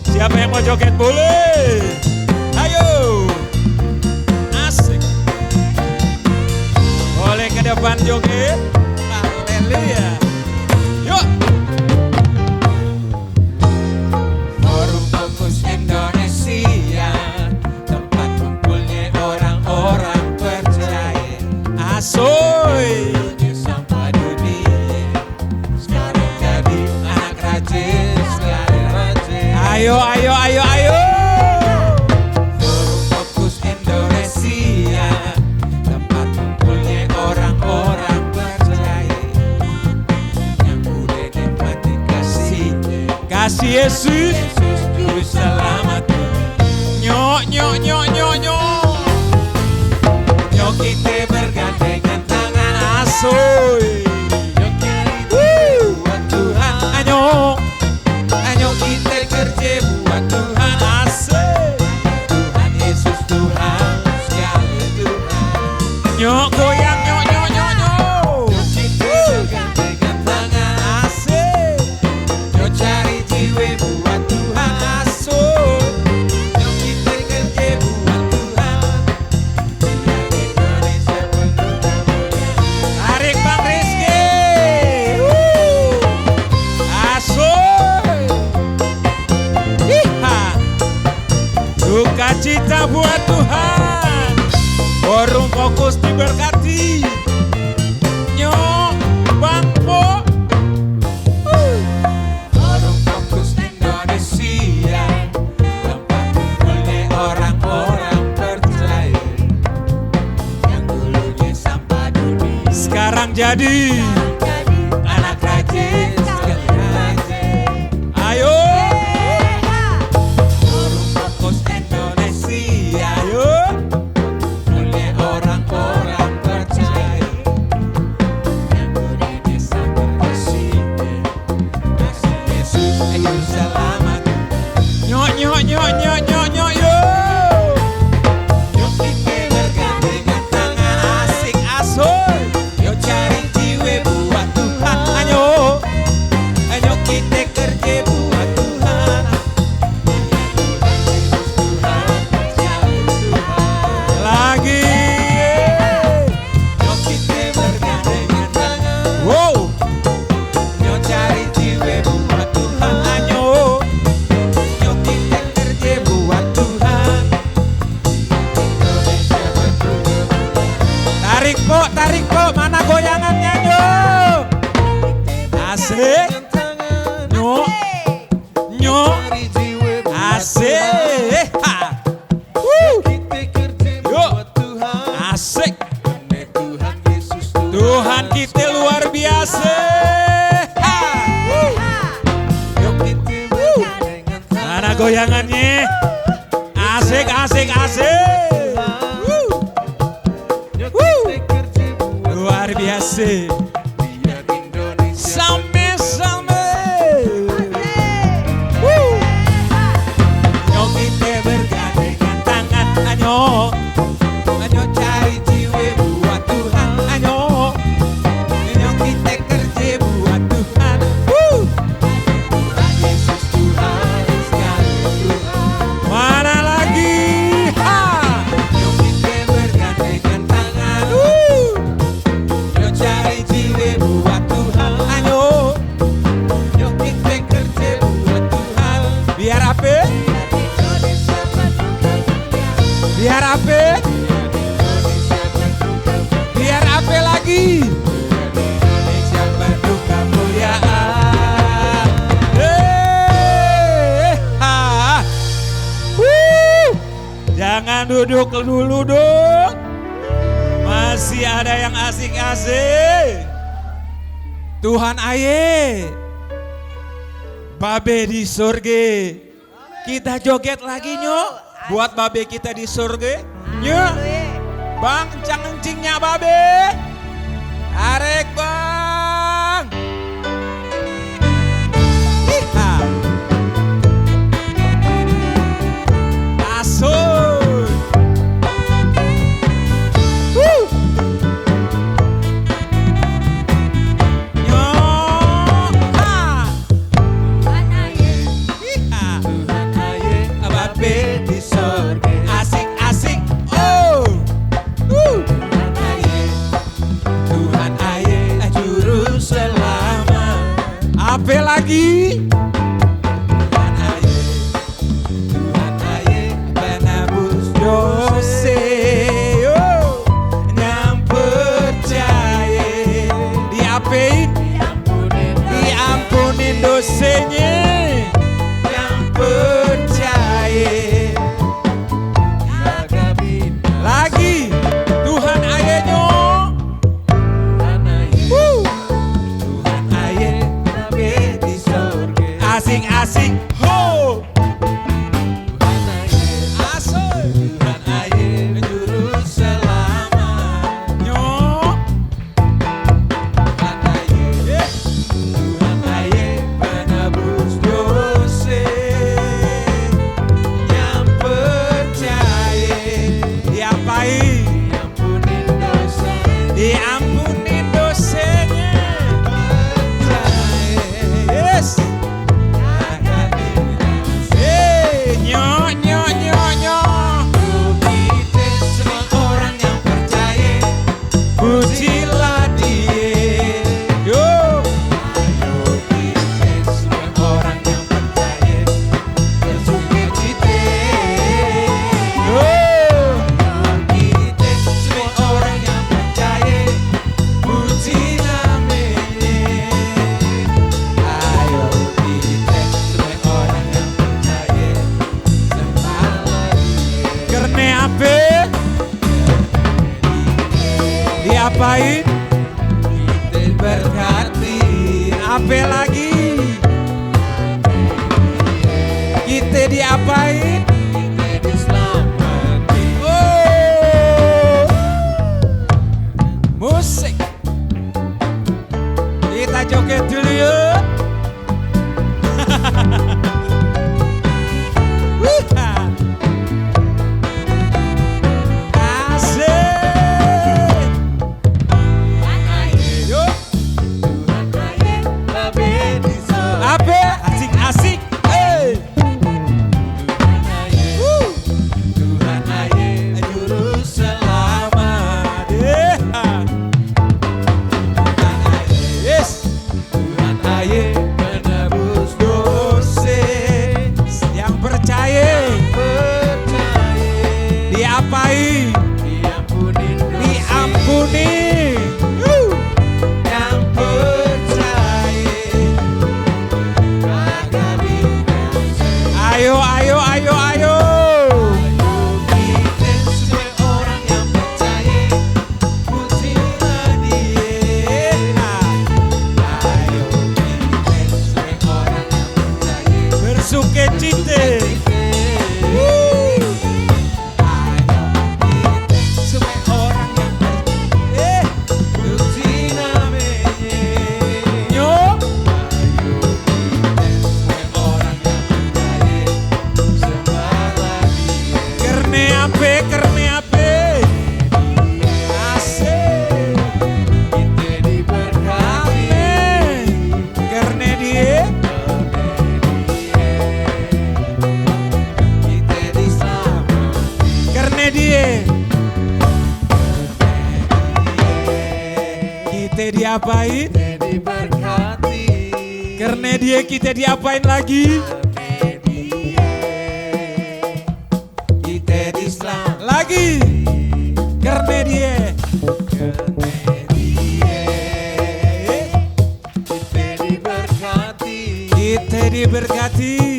Siapa yang mau joget boleh? Ayo. Asik. Boleh ke depan joget. Haleluya. Yuk. Forum Fokus Indonesia, tempat kumpulnya orang-orang percaya. Asoy. Sampai dunia sekarang jadi anak rajin, sekali rajin. Ayo, ayo, ayo, ayo. Forum Fokus Indonesia, tempat kumpulnya orang-orang percaya, yang udah nikmati kasih-Nya. Kasih Yesus. Yesus Juru Selamat. Nyok, nyok, nyok, nyok, nyok. Yuk kita bergandengan tangan, Asoy. yuk kita buat Tuhan. Ayo. Ayo kita kerja buat Tuhan. Asik. Tuhan Yesus Tuhan, sekali Tuhan. Nyok, goyang, nyok, nyok, nyok, nyok. Yuk kita bergandengan tangan, Asik. yuk cari jiwa buat Tuhan. Asoy. Yuk kita kerja buat Tuhan. Biar Indonesia penuh kemuliaan. Tarik Bang Rizky. Asoy. Iha. Sukacita buat Tuhan. Forum Fokus diberkati. Nyok, Bang Po. Forum Fokus Indonesia, tempat kumpulnya orang-orang percaya, yang dulunya sampah dunia Sekarang jadi. anak rajin, sekali rajin. Ayo. Forum Fokus Indonesia, Ayo. kumpulnya orang-orang percaya, yang dulunya sampah kasih-Nya. Kasih Yesus Juru Selamat. Nyok, nyok, nyok, nyok, nyok, nyok, yo. Yuk kita bergandengan tangan, Asik, asoy. yuk cari jiwa buat Tuhan. Ayo. Ayo kita kerja buat Tuhan. Yesus Tuhan, sekali Tuhan. Lagi. Yuk kita bergandengan tangan, Wow. yuk cari jiwa buat Tuhan. Ayo. Yuk kita kerja buat Tuhan. Indonesia penuh kemuliaan. Tarik po. Mana goyangannya, yo? Asik. Tangan, Nyok. Nyok. cari jiwa buat Asik. Ha. Tuhan. Kita kerja Yuk. buat Tuhan. Asik. Karena Tuhan Yesus Tuhan kita luar biasa. Ha. Yuk kita bergandengan tangan. Mana goyangannya? Asik, asik, asik. Yuk kita kerja buat Luar biasa. biar Indonesia Sampai-sampai. Yuk kita bergandengan tangan. Ayo. Ayo cari jiwa buat Tuhan. Ayo. Yuk kita kerja buat Tuhan. Tuhan Yesus Tuhan, sekali Tuhan. Mana lagi? Ha. Yuk kita bergandengan tangan. Yuk cari jiwa buat Tuhan. Ayo. Yuk kita kerja buat Tuhan. Biar apa? Indonesia penuh kemuliaan. Biar apa? Indonesia penuh kemuliaan. Biar apa lagi? Indonesia penuh kemuliaan. Ha. Jangan duduk dulu dong. Masih ada yang asik-asik. Tuhan aye. Babe di surga. Kita joget lagi nyok. Buat babe kita di surga. Nyok. Bang, kencang-kencingnya babe. Tarik bang. Iha. Asoy. Nyok. Ha. Apa lagi? Tuhan aye penebus Dosa yang percaya diapain? Diampunin dosanya yang percaya. Lagi Tuhan ayahnya Tuhan aye nabe di sorga. asik-asik ho asik Tuhan aye juru selamat. nyo Tuhan aye penebus dosa yang percaya diapain? diampunin dosa Diampunin dosanya. Yes. Nyo nyo nyo nyo. Kita semua orang yang percaya Pujilah dia. Yo. kita semua orang yang percaya bersukacita. Yo. Kita semua orang yang percaya puji namanya. Ayo kita semua orang yang percaya sembah Dia. Karena apa? Diapain? Kita berkati Apa lagi? Kita diapain? kita diselamatkan. Oh. Musik. Kita joget dulu yuk. Wih. Asik. Yuk. Tuhan aye lebih di sorga. Apa? Asik-asik. Hey. Tuhan aye juru selamat. Yeah. Yes. Tuhan aye penebus dosa Yang percaya percaya diapain? diampunin dosa Diampuni. yang percaya kagak binasa. Ayo, ayo, ayo, ayo. Kita semua orang yang percaya pujilah Dia. Ayo kita semua orang yang percaya Bersukacita. semua orang yang Eh, puji namanya. nyo. Semua orang yang percaya sembahlah Dia. Karena apa? Karena apa? Asik. Kita diberkati Amin. Karena dia. kita diselamatkan. Karena dia. Kita diapain? Kita diberkati Karena dia kita diapain lagi? kita diselamatkan. Lagi. Karena dia. Kita diberkati Kita diberkati.